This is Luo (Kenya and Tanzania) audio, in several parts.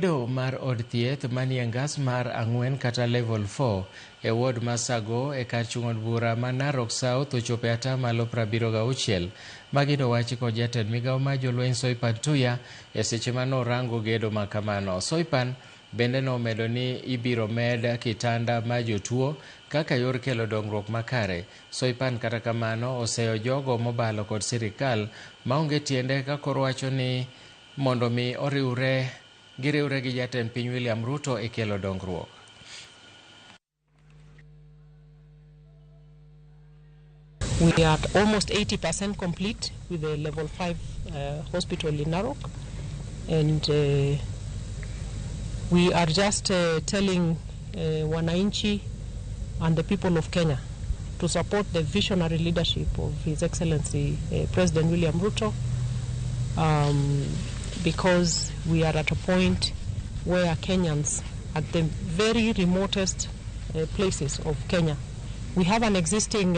Gedo mar od thieth manie ngas mar 4 kata level 4 e ward ma Sago e kar chung' od bura ma Narok South ochopo e atamalo 76. Magi nowachi kod jatend migao mar jolweny Soipan Tuya e seche manorango gedo ma kamano. Soipan bende nomedo ni ibiro med kitanda mar jotuo kaka yor kelo dongruok makare. Soipan kata kamano oseyo jogo mobalo kod sirikal maonge tiende ka koro wacho ni mondo mi oriwre giriwre gi jatend piny William Ruto e kelo dongruok. We are almost 80% complete with the level 5 hospital in Narok, and we are just telling wananchi and the people of Kenya to support the visionary leadership of His Excellency President William Ruto, because we are at a point where Kenyans at the very remotest places of Kenya. We have an existing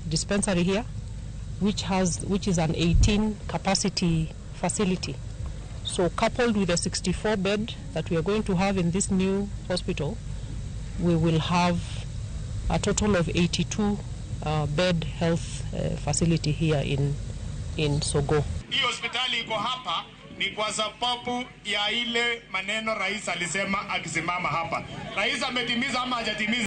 dispensary here, which is an 18 capacity facility. So coupled with the 64 bed that we are going to have in this new hospital, we will have a total of 82 bed health facility here in Sogo. Hii hospitali iko hapa ni kwa sababu ya ile maneno rais alisema akisimama hapa. Rais ametimiza ama hajatimiza?